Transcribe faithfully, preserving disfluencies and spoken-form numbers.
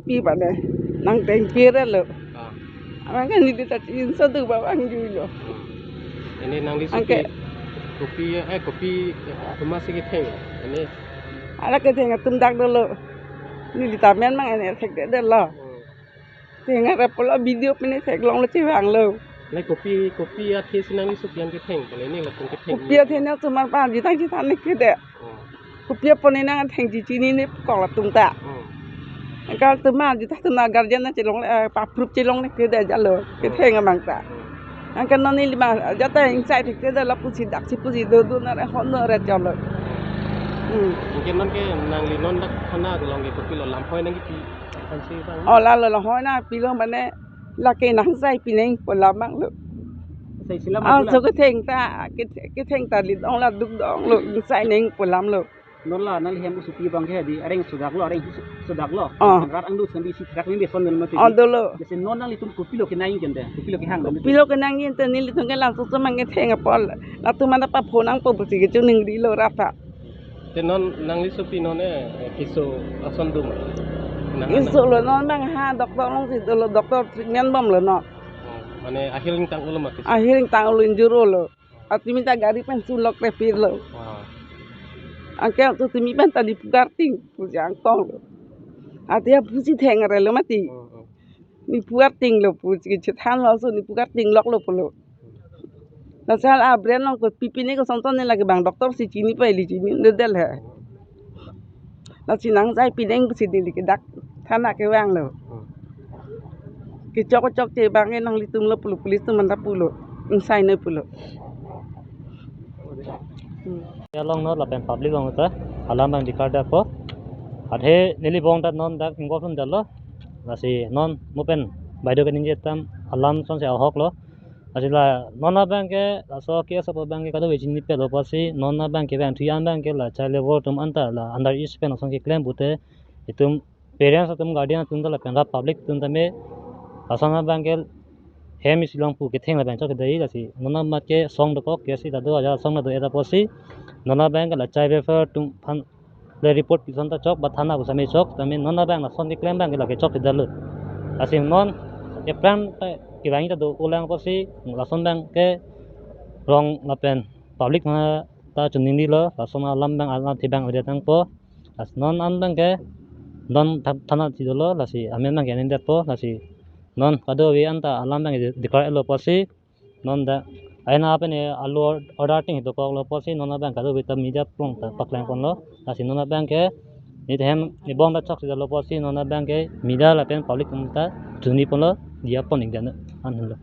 Pi bane, nang teng pire lo. Ah. Abang ke neli ta chinso tu ba bang ju lo. Hmm. Ini nangli supi, Angke. Kopi, eh, kopi, eh, komat si ketheng. Ini. Hala ketheng atum dak dolo. Neli ta men mang ene thekdetlo. Hmm. Theng arap pulo video pine theklonglo chevanglo. Nai kopi, kopi athe si nangli supi an ketheng. Pale ini latum ketheng. Kopi athe na sumar pa jutang jutang ne kede. Oh. Kopi apon nang thengji chinine kok latum ta. Hmm. Angke latum ma jutang atum na guardian na chelong, eh, pa-proof chelongle kede jalo. Ketheng abang ta. Hmm. Angke non neli ma jata ingsai thekthedet lapusi daksi pusi do do na re hon no re cholo. Hmm. Angke non ke nangli non dak thana along ke kopilo, lamhoi nangkipi aphan si bang. Oh, lalo lamhoi nangpilo mane lake nangsai pineng pu alam abanglo. Sai sila Ah, ma so pula. Ketheng ta, keth-, ketheng ta lit ong la duk dong lo, ingsai neng pu alamlo. Non la nangli hem usupi abang ke di areng sudak lo, areng su-, sudak lo. Ah. Rat angdung sambi si thak ni beson nel mati. Oh, dolo. Jese non nanglitum kopilo kenang kente, kopilo kehang kente. Kopilo kenang kente, nelitum ke langsung semang ketheng apot. Latum mana pa phone nangpo pusi ke chuning di lo rata. Te non nangli supi non eh, eh, keso ason dum. Nang Keso lo non abang ha doctor along si dolo, doctor treatment bomlo non. Oh, mane ahir ingtang ulo mati. Ahir ingtang ulo injuro lo. Atimi ta gari pen sulok repir lo. Wah. Angke tu timi pen ta Diphu Karting pusi angtong lo. Ati aphu si theng arelo mati. Oh, oh. Diphu Karting lo pusi chethan lo, so Diphu Karting lok lo pulo. Lasi la brain along kopi pine kosonton ne lake bang doctor si chini pa ili chinidetlo he. Lasi nangsai pineng pusi neli ke dak thana kevanglo. Hmm. Kechok chok che abang ke nanglitum lo pulo, police atum anta pulo. Ingsai noi pulo. Hmm. Along non lapen public along ta alam abang dikardetpo. Athe neli bong ta non dak involve un detlo. Lasi non mo pen baideo keningje atum alam sonsi ahok lo. Lasi la non abang ke laso case apo abang ke kadokave chinipetlo pusi non abang ke bang thuyan abang ke la child labour atum anta la under age pen ason keklem pute itum parents atum, guardian atum ta lapen rat public atum tame lason abang ke hem isi along pu ketheng labang chokche dei. Lasi non amat ke song dokok ke si ta do aja song na do eta pusi non abang ke la child welfare atum aphan le report pison ta chok ba thana pu same chok tame non abang lason keklem abang ke lake chokchedetlo. Lasi non epran ta kevang ta do ulang pusi lason abang ke rong lapen public ma ta choningri lo, lason alam abang alam thibang ode tangpo. Lasi non an abang ke non tha-, thana si dolo, lasi amen abang ke ningdetpo, lasi non kadokave anta alam abang ke dikardetlo pusi non dak aina pen e alo order ting dokoklo pusi non abang kadokave ta media along ta paklangponlo. Lasi non abang ke neli hem neli bong ta chokchedetlo pusi non abang ke media lapen public atum ta choningriponlo, diya pon ik dan an lo.